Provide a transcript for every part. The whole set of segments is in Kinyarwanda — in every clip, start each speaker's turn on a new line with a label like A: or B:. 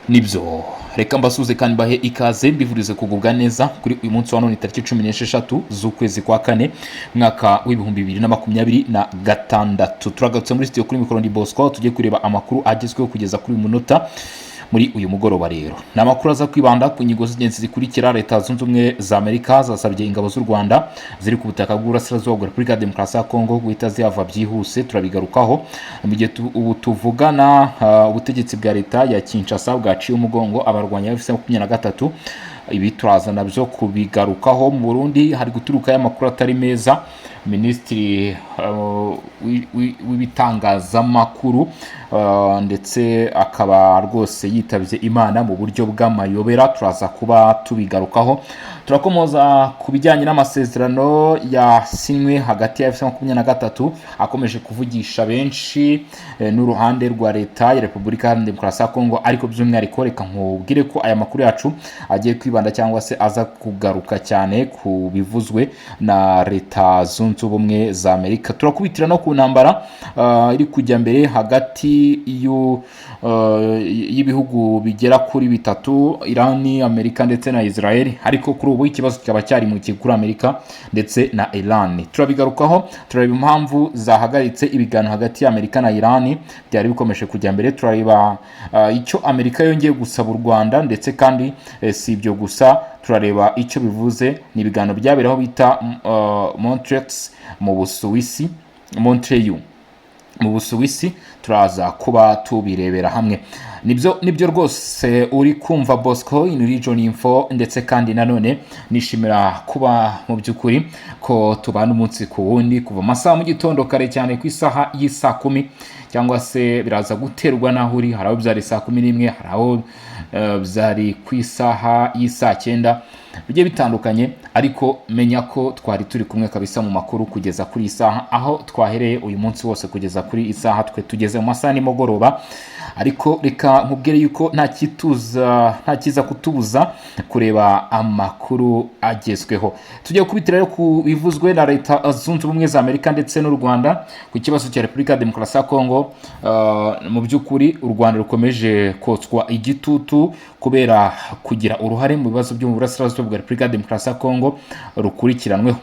A: Nibyo, reka mbasuze kandi mbahe ikaze, mbifurize kugubwa neza kuri uyu munsi wa none, tariki 16 z'ukwezi kwa kane, mwaka w'2026. Turagarutse muri studio, kuri mikoro ndi Bosco. Tujye kureba amakuru agezweho kugeza kuri uyu munota muri uyu mugoroba. Rero ni amakuru aza kwibanda ku ngingo z'ingenzi zikurikira: Leta Zunze Ubumwe za Amerika zasabye ingabo z'u Rwanda ziri ku butaka bw'Uburasirazuba bwa Repubulika ya Demokarasi ya Kongo guhita zihava byihuse, turabigarukaho. Mu gihe ubu tuvugana, ubutegetsi bwa leta ya Kinshasa bwaciye umugongo abarwanyi ba AFC 23, ibi turaza nabyo kubigarukaho. Mu Burundi hari guturukayo amakuru atari meza. Minisitiri w'ibitangazamakuru ndetse akaba rwose yitabye Imana mu buryo bw'amayobera, turaza kuba tubigarukaho. Turakomoza ku bijyanye n'amasezerano yasinywe hagati ya AFC 23 akomeje kuvugisha benshi n'uruhande rwa leta ya Repubulika Iharanira Demokarasi ya Kongo. Ariko by'umwihariko reka nkubwire ko aya makuru yacu agiye kwibanda cyangwa se aza kugaruka cyane ku bivuzwe na Leta Zunze Ubumwe za Amerika. Turakubitira no ku ntambara iri kujya mbere hagati y'ibihugu bigera kuri bitatu: Irani, Amerika ndetse na Israel. Ariko kuri ubu ikibazo kikaba cyari mu kuri Amerika ndetse na Iran, turabigarukaho. Turareba impamvu zahagaritse ibiganiro hagati ya Amerika na Iran byari bikomeje kujya mbere. Turareba icyo Amerika yongeye gusaba u Rwanda, ndetse kandi si ibyo gusa, turareba icyo bivuze. Ni ibiganiro byabereye aho bita Montreux mu Busuwisi, Montreux mu Busuwisi, turaza kuba tubirebera hamwe. Nibyo, nibyo rwose, uri kumva Bosco in Region Info, ndetse kandi nanone nishimira kuba mu by'ukuri ko tubana umunsi ku wundi kuva amasaha mu gitondo kare cyane ku isaha y'isaa 10, cyangwa se biraza guterwa n'aho uri. Hari aho byari saa 11, hari aho byari ku isaha y'isaa 9, bigiye bitandukanye. Ariko menya ko twari turi kumwe kabisa mu makuru kugeza kuri iyi saha, aho twahereye uyu munsi wose kugeza kuri iyi saha twe tugeze mu masaha nimugoroba. Ariko reka nkubwire yuko nta kituza, nta kiza kutubuza kureba amakuru agezweho. Tugiye kubitira rero ku bivuzwe na Leta Zunze Ubumwe za Amerika ndetse n'u Rwanda ku kibazo cya Repubulika ya Demokarasi ya Kongo. Mu by'ukuri u Rwanda rukomeje kotswa igitutu kubera kugira uruhare mu bibazo byo mu burasirazuba bwa Repubulika ya Demokarasi ya Kongo rukurikiranweho.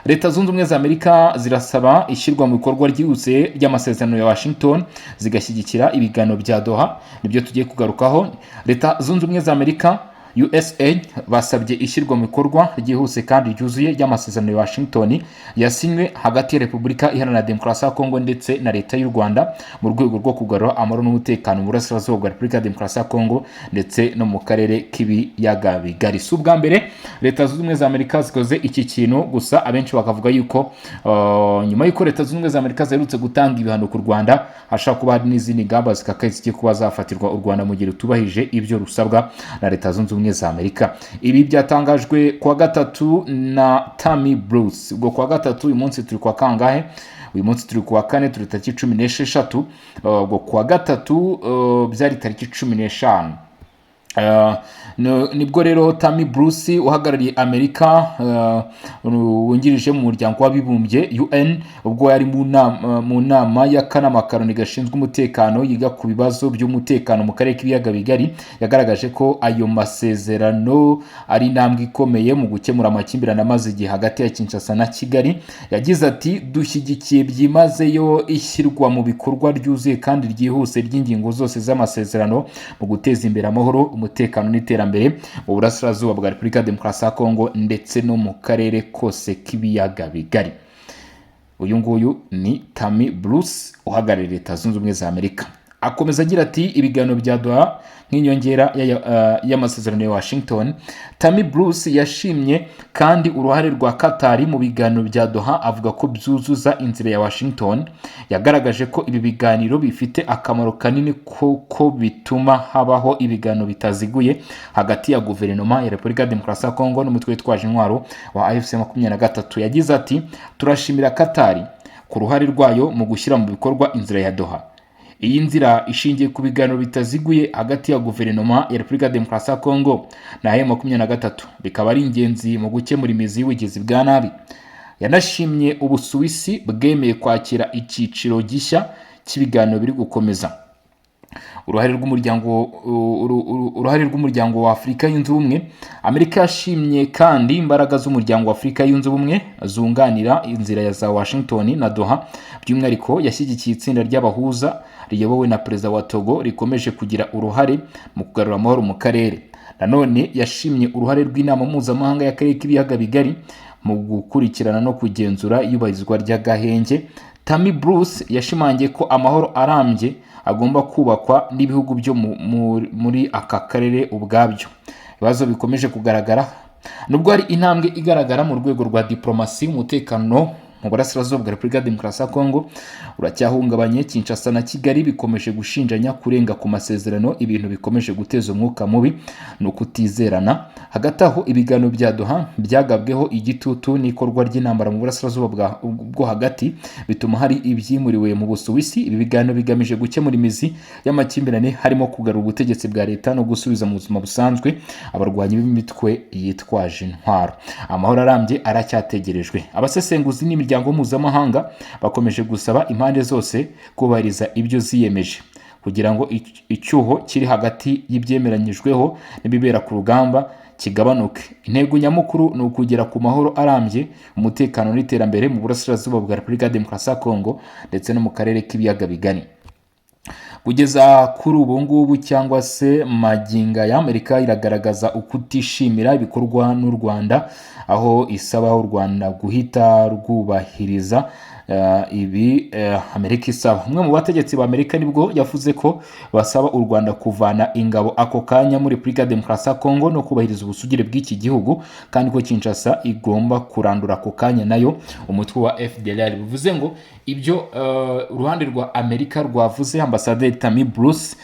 A: Leta Zunze Ubumwe za Amerika zirasaba ishyirwa mu bikorwa ryihuse ry'amasezerano ya Washington, zigashyigikira ibiganiro bya Doha, nibyo tugiye kugarukaho. Leta Zunze Ubumwe za Amerika, USA, basabye ishyirwa mu bikorwa ryihuse kandi ryuzuye ry'amasezerano ya Washington yasinywe hagati ya Repubulika Iharanira Demokarasi ya Kongo ndetse na leta y'u Rwanda mu rwego rwo kugarura amahoro n'umutekano mu burasirazuba bwa Repubulika ya Demokarasi ya Kongo ndetse no mu karere k'Ibiyaga Bigari. Si ubwa mbere Leta Zunze Ubumwe za Amerika zikoze iki kintu, gusa abenshi bakavuga yuko nyuma y'uko Leta Zunze Ubumwe za Amerika ziherutse gutanga ibihano ku Rwanda, hashobora kuba hari n'izindi ngamba zikakaye zigiye kuba zafatirwa u Rwanda mu gihe rutubahije ibyo rusabwa na Leta Zunze Ubumwe za Amerika. Ibi byatangajwe kuwa gatatu na Tammy Bruce. Ubwo kuwa gatatu, uyu munsi turi kuwa kangahe? Uyu munsi turi kuwa kane, turi tariki 16. Ubwo kuwa gatatu byari tariki 15. Nibwo rero Tammy Bruce uhagarariye Amerika wungirije mu Muryango w'Abibumbye, UN, ubwo yari mu nama y'akanama ka Loni gashinzwe umutekano yiga ku bibazo by'umutekano mu karere k'Ibiyaga Bigari, yagaragaje ko ayo masezerano ari intambwe ikomeye mu gukemura amakimbirane amaze igihe hagati ya Kinshasa na Kigali. Yagize ati: "Dushyigikiye byimazeyo ishyirwa mu bikorwa ryuzuye kandi ryihuse ry'ingingo zose z'amasezerano mu guteza imbere amahoro, umutekano n'iterambere mu burasirazuba bwa Repubulika ya Demokarasi ya Kongo ndetse no mu karere kose k'Ibiyaga Bigari." Uyu nguyu ni Tammy Bruce uhagarariye Leta Zunze Ubumwe za Amerika. Akomeza agira ati: "Ibiganiro bya Doha nk'inyongera y'amasezerano ya Washington." Tammy Bruce yashimye kandi uruhare rwa Qatar mu biganiro bya Doha, avuga ko byuzuza inzira ya Washington. Yagaragaje ko ibi biganiro bifite akamaro kanini kuko bituma habaho ibiganiro bitaziguye hagati ya guverinoma ya Repubulika ya Demokarasi ya Kongo n'umutwe witwaje intwaro wa AFC 23. Yagize ati: "Turashimira Qatar ku ruhare rwayo mu gushyira mu bikorwa inzira ya Doha. Iyi nzira ishingiye ku biganiro bitaziguye hagati ya guverinoma ya Repubulika ya Demokarasi ya Kongo na M23, bikaba ari ingenzi mu gukemura imizi y'ubugizi bwa nabi." Yanashimye Ubusuwisi bwemeye kwakira icyiciro gishya cy'ibiganiro biri gukomeza. Uruhare rw'Umuryango wa Afurika Yunze Ubumwe. Amerika yashimye kandi imbaraga z'Umuryango wa Afurika Yunze Ubumwe zunganira inzira ya za Washington na Doha. By'umwihariko yashyigikiye itsinda ry'abahuza riyobowe na perezida wa Togo rikomeje kugira uruhare mu kugarura amahoro mu karere. Nanone yashimye uruhare rw'Inama Mpuzamahanga y'Akarere k'Ibiyaga Bigari mu gukurikirana no kugenzura iyubahirizwa ry'agahenge. Tammy Bruce yashimangiye ko amahoro arambye agomba kubakwa n'ibihugu byo muri aka karere ubwabyo. Ibibazo bikomeje kugaragara: nubwo hari intambwe igaragara mu rwego rwa diplomasi, umutekano mu burasirazuba bwa Repubulika ya Demokarasi ya Kongo uracyahungabanye. Kinshasa na Kigali bikomeje gushinjanya kurenga ku masezerano, ibintu bikomeje guteza umwuka mubi no kutizerana. Hagati aho, ibiganiro bya Doha byagabweho igitutu n'ikorwa ry'intambara mu burasirazuba bwo hagati, bituma hari ibyimuriwe mu Busuwisi. Ibi biganiro bigamije gukemura imizi y'amakimbirane, harimo kugarura ubutegetsi bwa leta no gusubiza mu buzima busanzwe abarwanyi b'imitwe yitwaje intwaro. Amahoro arambye aracyategerejwe. Abasesenguzi n'imiryango mpuzamahanga bakomeje gusaba impande zose kubahiriza ibyo ziyemeje kugira ngo icyuho kiri hagati y'ibyemeranyijweho n'ibibera ku rugamba kigabanuke. Intego nyamukuru ni ukugera ku mahoro arambye, umutekano n'iterambere mu burasirazuba bwa Repubulika ya Demokarasi ya Kongo ndetse no mu karere k'Ibiyaga Bigari. Kugeza kuri ubu ngubu cyangwa se magingo aya, Amerika iragaragaza ukutishimira ibikorwa n'u Rwanda, aho isaba u Rwanda guhita rwubahiriza ibi Amerika isaba. Umwe mu bategetsi ba Amerika nibwo yavuze ko basaba u Rwanda kuvana ingabo ako kanya muri Repubulika ya Demokarasi ya Kongo no kubahiriza ubusugire bw'iki gihugu, kandi ko Kinshasa igomba kurandura ako kanya nayo umutwe wa FDLR. Bivuze ngo ibyo uruhande rwa Amerika rwavuze, Ambasaderi Tammy Bruce,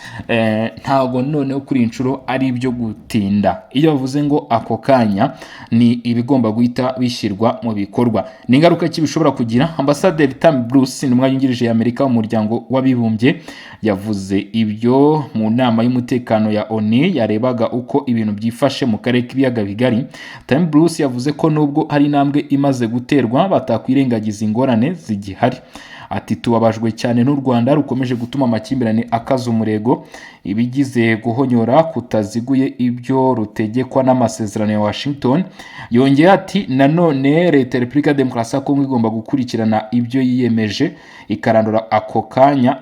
A: ntabwo noneho kuri iyi nshuro ari ibyo gutinda. Iyo bavuze ngo ako kanya, ni ibigomba guhita bishyirwa mu bikorwa. Ni ingaruka ki bishobora kugira? Ambasaderi Tammy Bruce, intumwa yungirije ya Amerika mu Muryango w'Abibumbye, yavuze ibyo mu nama y'umutekano ya ONU yarebaga uko ibintu byifashe mu karere k'Ibiyaga Bigari. Tammy Bruce yavuze ko nubwo hari intambwe imaze guterwa, batakwirengagiza ingorane zigihari. Ati: "Tubabajwe cyane n'u Rwanda rukomeje gutuma amakimbirane akaza umurego, ibigize guhonyora kutaziguye ibyo rutegekwa n'amasezerano ya Washington." Yongeye ati: "Nanone leta ya Repubulika ya Demokarasi ya Kongo igomba gukurikirana ibyo yiyemeje, ikarandura ako kanya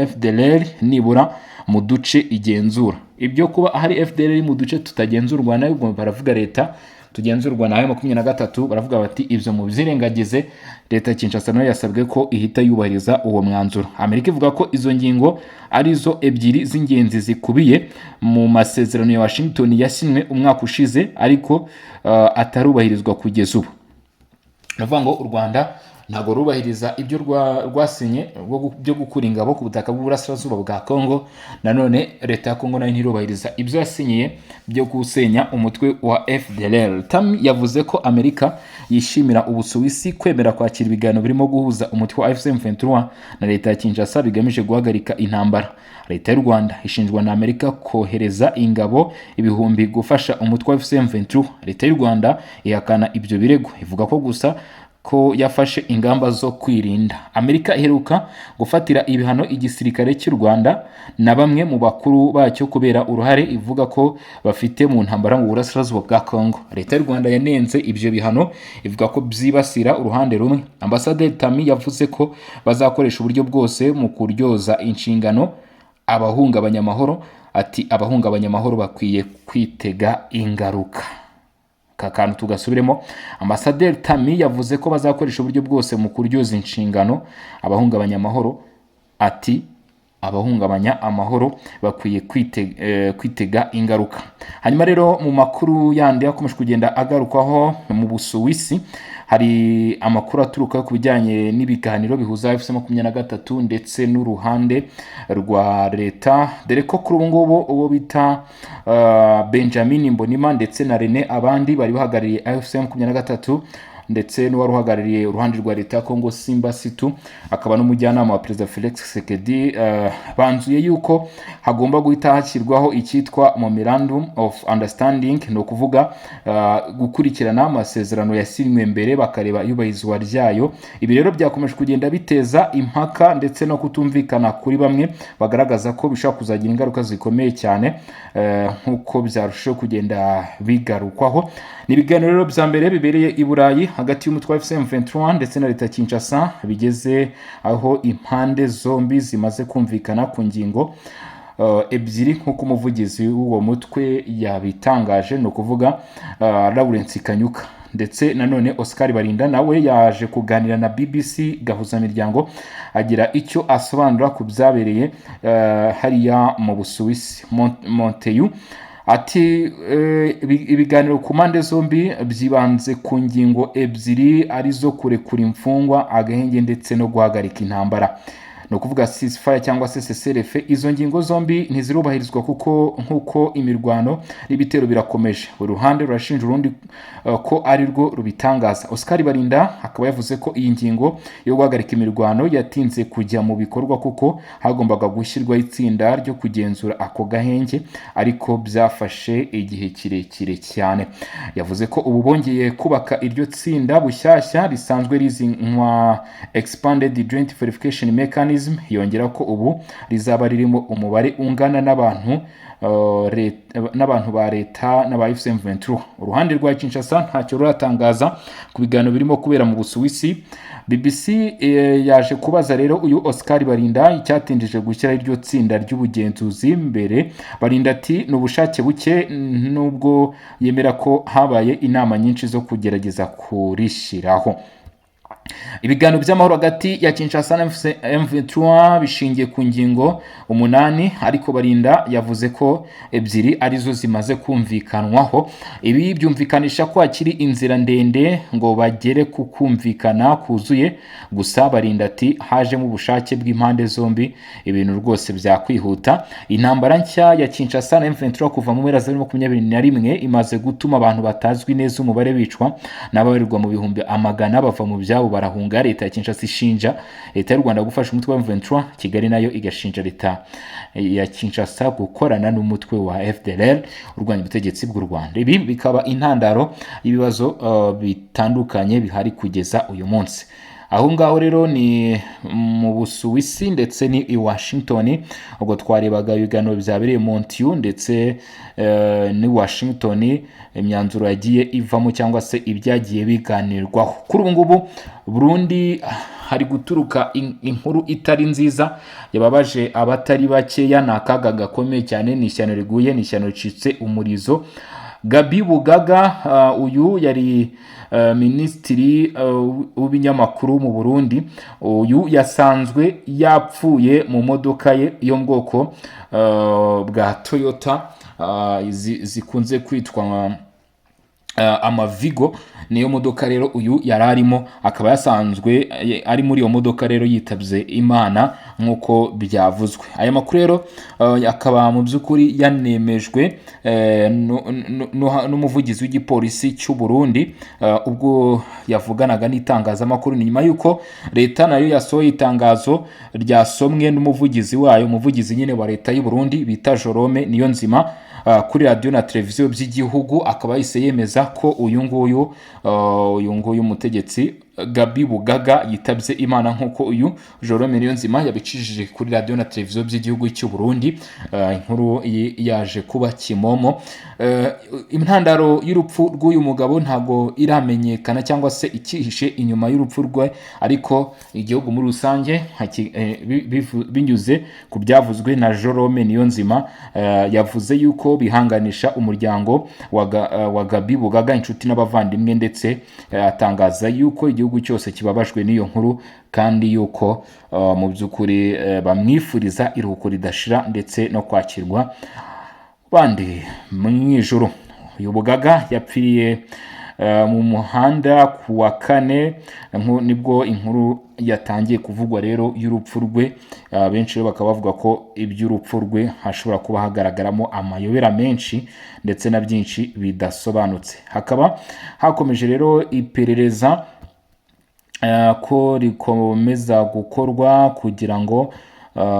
A: FDLR nibura mu duce igenzura." Ibyo kuba hari FDLR mu duce tutagenzurwa nayo, ubwo baravuga leta tugenzurwa nayo 23, baravuga bati ibyo mubyirengagize. Leta ya Kinshasa nayo yasabwe ko ihita yubahiriza uwo mwanzuro. Amerika ivuga ko izo ngingo arizo ebyiri z'ingenzi zikubiye mu masezerano ya Washington yasinywe umwaka ushize, ariko atarubahirizwa kugeza ubu. Ni ukuvuga ngo u Rwanda ntabwo rubahiriza ibyo rwasinye byo gukura ingabo ku butaka bw'uburasirazuba bwa Kongo. Nanone leta ya Kongo nayo ntirubahiriza ibyo yasinyiye byo gusenya umutwe wa FDLR. Tammy yavuze ko Amerika yishimira Ubusuwisi kwemera kwakira ibiganiro birimo guhuza umutwe wa AFC M23 na leta ya Kinshasa bigamije guhagarika intambara. Leta y'u Rwanda ishinjwa na Amerika kohereza ingabo ibihumbi gufasha umutwe wa AFC M23. Leta y'u Rwanda ihakana ibyo birego, ivuga ko gusa ko yafashe ingamba zo kwirinda. Amerika iheruka gufatira ibihano igisirikare cy'u Rwanda na bamwe mu bakuru bacyo kubera uruhare ivuga ko bafite mu ntambara mu burasirazuba bwa Congo. Leta y'u Rwanda yanenze ibyo bihano, ivuga ko byibasira uruhande rumwe. Ambasaderi Tammy yavuze ko bazakoresha uburyo bwose mu kuryoza inshingano abahungabanya amahoro. Ati: "Abahungabanya amahoro bakwiye kwitega ingaruka." Aka kantu tugasubiremo: Ambasaderi Tammy yavuze ko bazakoresha uburyo bwose mu kuryoza inshingano abahungabanya amahoro. Ati: "Abahungabanya amahoro bakwiye kwitega ingaruka." Hanyuma rero, mu makuru yandi akomeje kugenda agarukwaho mu Busuwisi, hari amakuru aturuka ku bijyanye n'ibiganiro bihuza AFC 23 ndetse n'uruhande rwa leta, dore ko kuri ubu ngubu uwo bita Benjamin Mbonima ndetse na Rene abandi bari bahagarariye AFC 23 ndetse n'uwari uhagarariye uruhande rwa leta ya Congo, Simba Situ, akaba n'umujyanama wa Perezida Felix Tshisekedi, banzuye yuko hagomba guhita hashyirwaho icyitwa Memorandum of Understanding, ni ukuvuga gukurikirana amasezerano yasinywe mbere, bakareba iyubahirizwa ryayo. Ibi rero byakomeje kugenda biteza impaka ndetse no kutumvikana kuri bamwe bagaragaza ko bishobora kuzagira ingaruka zikomeye cyane, nk'uko byarushaho kugenda bigarukwaho. Ni ibiganiro rero bya mbere bibereye i Burayi hagati y'umutwe wa AFC M23 ndetse na leta ya Kinshasa, bigeze aho impande zombi zimaze kumvikana ku ngingo ebyiri, nk'uko umuvugizi w'uwo mutwe yabitangaje, ni ukuvuga Lawrence Kanyuka. Ndetse nanone Oscar Barinda nawe yaje kuganira na BBC Gahuzamiryango, agira icyo asobanura ku byabereye hariya mu Busuwisi, Montreux. Ati ibiganiro ku mpande zombi byibanze ku ngingo ebyiri, arizo kurekura imfungwa, agahenge ndetse no guhagarika intambara, ni ukuvuga ceasefire cyangwa se cessez-le-feu. Izo ngingo zombi ntizirubahirizwa kuko nk'uko imirwano n'ibitero birakomeje, buri ruhande rurashinja urundi ko ari rwo rubitangaza. Oscar Barinda akaba yavuze ko iyi ngingo yo guhagarika imirwano yatinze kujya mu bikorwa kuko hagombaga gushyirwaho itsinda ryo kugenzura ako gahenge, ariko byafashe igihe kirekire cyane. Yavuze ko ubu bongeye kubaka iryo tsinda bushyashya risanzwe rizi nka Expanded Joint Verification Mechanism. Yongera ko ubu rizaba ririmo umubare ungana n'abantu ba leta n'aba AFC M23. Uruhande rwa Kinshasa ntacyo ruratangaza ku biganiro birimo kubera mu Busuwisi. BBC yaje kubaza rero uyu Oscar Barinda icyatindije gushyiraho iryo tsinda ry'ubugenzuzi mbere. Barinda ati ni ubushake buke, nubwo yemera ko habaye inama nyinshi zo kugerageza kurishyiraho. Ibiganiro by'amahoro hagati ya Kinshasa na M23 bishingiye ku ngingo umunani, ariko Barinda yavuze ko ebyiri arizo zimaze kumvikanwaho. Ibi byumvikanisha ko hakiri inzira ndende ngo bagere ku kumvikana kuzuye. Gusa Barinda ati hajemo ubushake bw'impande zombi, ibintu rwose byakwihuta. Intambara nshya ya Kinshasa na M23 kuva mu mpera za 2021 imaze gutuma abantu batazwi neza umubare bicwa, n'ababarirwa mu bihumbi amagana bava mu byabo barahunga. Leta ya Kinshasa ishinja leta y'u Rwanda gufasha umutwe wa M23, Kigali nayo igashinja leta ya Kinshasa gukorana n'umutwe wa FDLR urwanya ubutegetsi bw'u Rwanda. Ibi bikaba intandaro y'ibibazo bitandukanye bihari kugeza uyu munsi. Aho ngaho rero ni mu Busuwisi ndetse ni i Washington. Ubwo twarebaga ibiganiro byabereye Montreux ndetse ni Washington, imyanzuro yagiye ivamo cyangwa se ibyagiye biganirwaho. Kuri ubu ngubu Burundi hari guturuka inkuru itari nziza yababaje abatari bakeya. Ni akaga gakomeye cyane, ni ishyano riguye, ni ishyano ricitse umurizo. Gabi Bugaga, uyu yari minisitiri w'ibinyamakuru mu Burundi, uyu yasanzwe yapfuye mu modoka ye yo mu bwoko bwa Toyota, zikunze kwitwa amavigo. Niyo modoka rero uyu yari arimo, akaba yasanzwe ari muri iyo modoka rero yitabye Imana nk'uko byavuzwe. Aya makuru rero akaba mu by'ukuri yanemejwe n'umuvugizi w'igipolisi cy'u Burundi, ubwo yavuganaga n'itangazamakuru. Ni nyuma y'uko leta nayo yasohoye itangazo ryasomwe n'umuvugizi wayo, umuvugizi nyine wa leta y'u Burundi bita Jerome Niyonzima, kuri radiyo na televiziyo by'igihugu, akaba yahise yemeza ko uyu nguyu mutegetsi Gabi Bugaga yitabye Imana, nk'uko uyu Jerome Niyonzima yabicishije kuri radiyo na televiziyo by'igihugu cy'u Burundi. Inkuru yaje kuba kimomo. Intandaro y'urupfu rw'uyu mugabo ntabwo iramenyekana cyangwa se icyihishe inyuma y'urupfu rwe, ariko igihugu muri rusange binyuze ku byavuzwe na Jerome Niyonzima, yavuze yuko bihanganisha umuryango wa Gabi Bugaga, inshuti n'abavandimwe, ndetse atangaza yuko igihugu cyose kibabajwe n'iyo nkuru, kandi yuko mu by'ukuri bamwifuriza iruhuko ridashira ndetse no kwakirwa bandi mu ijuru. Uyu Bugaga yapfiriye mu muhanda ku wa kane. Nibwo inkuru yatangiye kuvugwa rero y'urupfu rwe. Benshi rero bakaba bavuga ko iby'urupfu rwe hashobora kuba hagaragaramo amayobera menshi ndetse na byinshi bidasobanutse. Hakaba hakomeje rero iperereza ko rikomeza gukorwa kugira ngo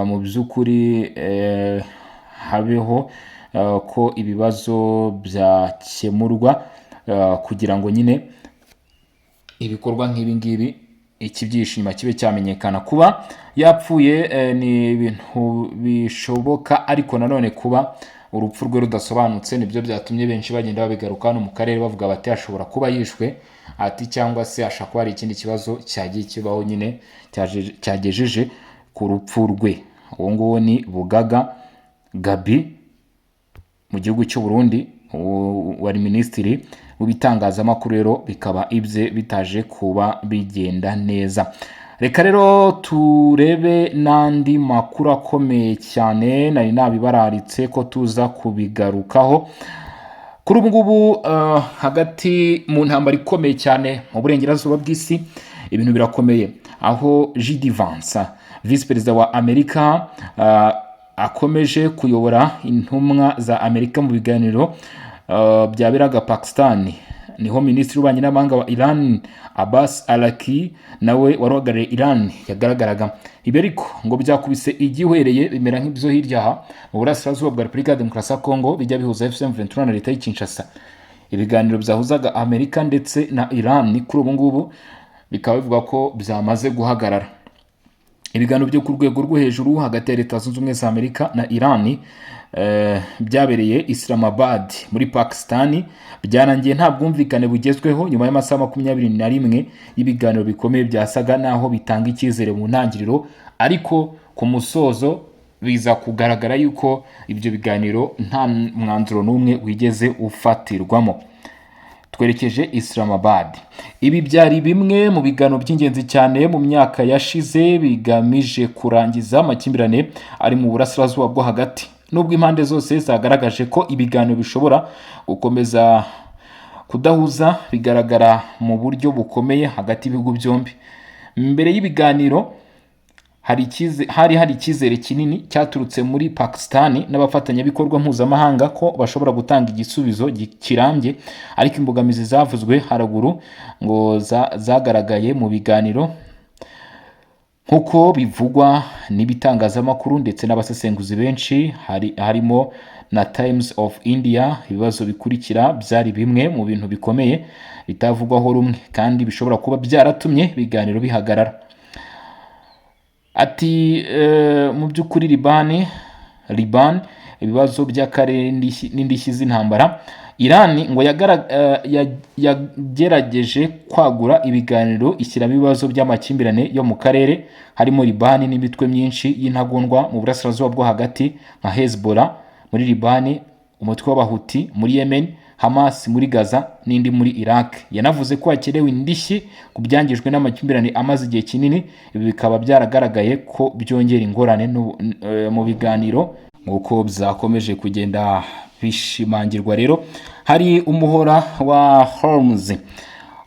A: mu by'ukuri habeho ko ibibazo byakemurwa, kugira ngo nyine ibikorwa nk'ibi ngibi ikibyishima kibe cyamenyekana. Kuba yapfuye ni ibintu bishoboka, ariko nanone kuba urupfu rwe rudasobanutse nibyo byatumye benshi bagenda babigaruka hano mu karere, bavuga bati ashobora kuba yishwe, ati cyangwa se ashobora kuba hari ikindi kibazo cyagiye kibaho nyine cyagejeje ku rupfu rwe. Uwo nguwo ni Bugaga Gabi mu gihugu cy'u Burundi, wari minisitiri w'ibitangazamakuru. Rero bikaba ibye bitaje kuba bigenda neza. Reka rero turebe n'andi makuru akomeye cyane nari nabibararitse ko tuza kubigarukaho. Kuri ubu ngubu hagati mu ntambara ikomeye cyane mu burengerazuba bw'isi, ibintu birakomeye, aho JD Vance, visi perezida wa Amerika, akomeje kuyobora intumwa za Amerika mu biganiro byaberaga Pakistan. Niho minisitiri w'ububanyi n'amahanga wa Iran, Abbas Araghchi, nawe wari uhagarariye Iran yagaragaraga. Ibi ariko ngo byakubise igihwereye, bimera nk'ibyo hirya aha mu burasirazuba bwa Repubulika ya Demokarasi ya Kongo bijya bihuza AFC M23 na leta y'i Kinshasa. Ibiganiro byahuzaga Amerika ndetse na Iran kuri ubu ngubu bikaba bivuga ko byamaze guhagarara. Ibiganiro byo ku rwego rwo hejuru hagati ya Leta Zunze Ubumwe za Amerika na Iran byabereye Islamabad muri Pakistan byarangiye nta bwumvikane bugezweho, nyuma y'amasaha 21 y'ibiganiro bikomeye byasaga naho bitanga icyizere mu ntangiriro, ariko ku musozo biza kugaragara yuko ibyo biganiro nta mwanzuro n'umwe wigeze ufatirwamo. Twerekeje Islamabad. Ibi byari bimwe mu biganiro by'ingenzi cyane mu myaka yashize bigamije kurangiza amakimbirane ari mu Burasirazuba bwo Hagati. Nubwo impande zose zagaragaje ko ibiganiro bishobora gukomeza, kudahuza bigaragara mu buryo bukomeye hagati y'ibihugu byombi. Mbere y'ibiganiro hari icyizere kinini cyaturutse muri Pakistan n'abafatanyabikorwa mpuzamahanga ko bashobora gutanga igisubizo kirambye, ariko imbogamizi zavuzwe haruguru ngo zagaragaye mu biganiro. Nk'uko bivugwa n'ibitangazamakuru ndetse n'abasesenguzi benshi, harimo na Times of India, ibibazo bikurikira byari bimwe mu bintu bikomeye bitavugwaho rumwe kandi bishobora kuba byaratumye ibiganiro bihagarara. Ati mu by'ukuri Libani, ibibazo by'akarere n'indishyi z'intambara. Iran ngo yagerageje kwagura ibiganiro, ishyiramo ibibazo by'amakimbirane yo mu karere, harimo Libani n'imitwe myinshi y'intagondwa mu Burasirazuba bwo Hagati nka Hezbollah muri Libani, umutwe w'Abahuti muri Yemen, Hamas muri Gaza n'indi muri Iraq. Yanavuze ko hakenewe indishyi ku byangijwe n'amakimbirane amaze igihe kinini. Ibi bikaba byaragaragaye ko byongera ingorane mu biganiro, nk'uko byakomeje kugenda bishimangirwa. Rero hari umuhora wa Hormuz.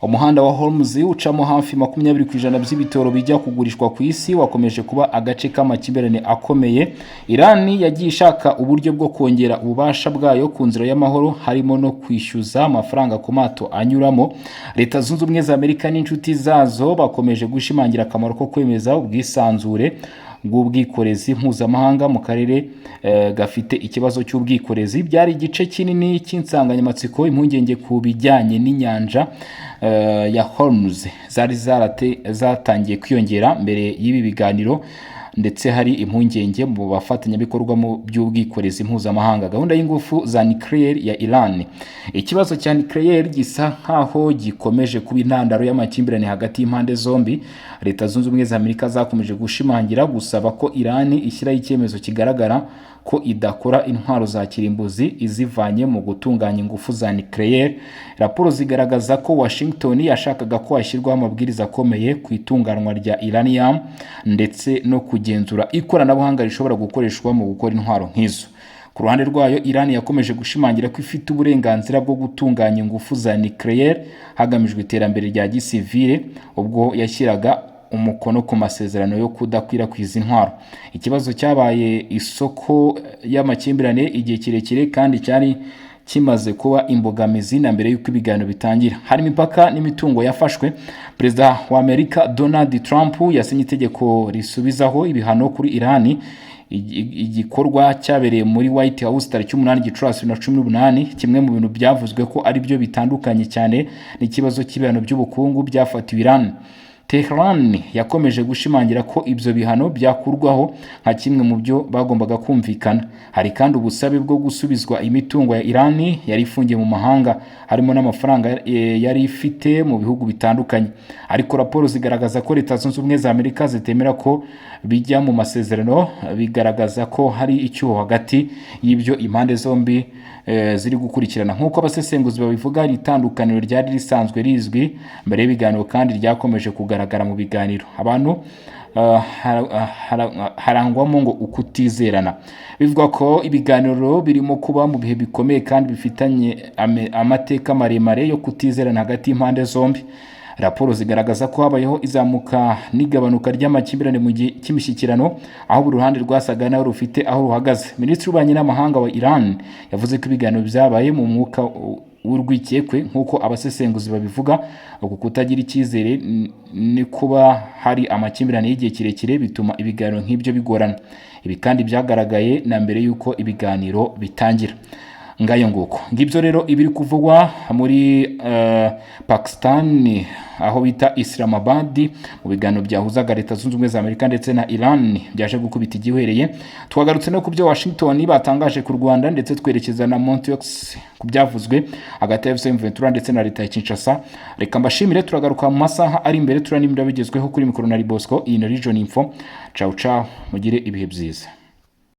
A: Umuhanda wa Hormuz ucamo hafi 20% by'ibitoro bijya kugurishwa ku isi wakomeje kuba agace k'amakimbirane akomeye. Iran yagiye ishaka uburyo bwo kongera ububasha bwayo ku nzira y'amahoro, harimo no kwishyuza amafaranga ku mato anyuramo. Leta Zunze Ubumwe za Amerika n'inshuti zazo bakomeje gushimangira akamaro ko kwemeza ubwisanzure bw'ubwikorezi mpuzamahanga mu karere gafite ikibazo cy'ubwikorezi. Byari igice kinini cy'insanganyamatsiko. Impungenge ku bijyanye n'inyanja ya Hormuz zari zatangiye kwiyongera mbere y'ibi biganiro, ndetse hari impungenge mu bafatanyabikorwa mu by'ubwikorezi mpuzamahanga. Gahunda y'ingufu za nucléaire ya Iran. Ikibazo cya nucléaire gisa nkaho gikomeje kuba intandaro y'amakimbirane hagati y'impande zombi. Leta Zunze Ubumwe za Amerika zakomeje gushimangira gusaba ko Iran ishyiraho icyemezo kigaragara ko idakora intwaro za kirimbuzi izivanye mu gutunganya ingufu za nucléaire. Raporo zigaragaza ko Washington yashakaga ko hashyirwaho amabwiriza akomeye ku itunganwa rya uranium ndetse no kugenzura ikoranabuhanga rishobora gukoreshwa mu gukora intwaro nk'izo. Ku ruhande rwayo, Iran yakomeje gushimangira ko ifite uburenganzira bwo gutunganya ingufu za nucléaire hagamijwe iterambere rya gisivile, ubwo yashyiraga umukono ku masezerano yo kudakwirakwiza intwaro. Ikibazo cyabaye isoko y'amakimbirane igihe kirekire kandi cyari kimaze kuba imbogamizi na mbere y'uko ibiganiro bitangira. Hari imipaka n'imitungo yafashwe. Perezida wa Amerika Donald Trump yasinye itegeko risubizaho ibihano kuri Irani, igikorwa cyabereye muri White House tariki 8 Gicurasi 2018. Kimwe mu bintu byavuzwe ko ari byo bitandukanye cyane n'ikibazo cy'ibihano by'ubukungu byafatiwe Iran. Tehran yakomeje gushimangira ko ibyo bihano byakurwaho nka kimwe mu byo bagombaga kumvikana. Hari kandi ubusabe bwo gusubizwa imitungo ya Iran yari ifungiye mu mahanga, harimo n'amafaranga yari ifite mu bihugu bitandukanye. Ariko raporo zigaragaza ko Leta Zunze Ubumwe za Amerika zitemera ko bijya mu masezerano, bigaragaza ko hari icyuho hagati y'ibyo impande zombi ziri gukurikirana. Nk'uko abasesenguzi babivuga, iri tandukaniro ryari risanzwe rizwi mbere y'ibiganiro kandi ryakomeje kugaragara mu biganiro. Abantu harangwamo ngo ukutizerana. Bivugwa ko ibiganiro birimo kuba mu bihe bikomeye kandi bifitanye amateka maremare yo kutizerana hagati y'impande zombi. Raporo zigaragaza ko habayeho izamuka n'igabanuka ry'amakimbirane mu gihe cy'imishyikirano, aho buri ruhande rwasaga naho rufite aho ruhagaze. Minisitiri w'ububanyi n'amahanga wa Iran yavuze ko ibiganiro byabaye mu mwuka w'urwikekwe. Nk'uko abasesenguzi babivuga, uku kutagira icyizere ni kuba hari amakimbirane y'igihe kirekire bituma ibiganiro nk'ibyo bigorana. Ibi kandi byagaragaye na mbere y'uko ibiganiro bitangira. Ngayo nguko, ngibyo rero ibiri kuvugwa muri Pakistan, aho bita Islamabad, mu biganiro byahuzaga Leta Zunze Ubumwe za Amerika ndetse na Iran byaje gukubita igihereye. Twagarutse no ku byo Washington batangaje ku Rwanda, ndetse twerekeza na Montreux ku byavuzwe hagati ya AFC M23 ndetse na leta ya Kinshasa. Reka mbashimire, turagaruka mu masaha ari imbere turanimira bigezweho. Kuri mikoro na Bosco, iyi na Region Info. Ciao ciao, mugire ibihe byiza.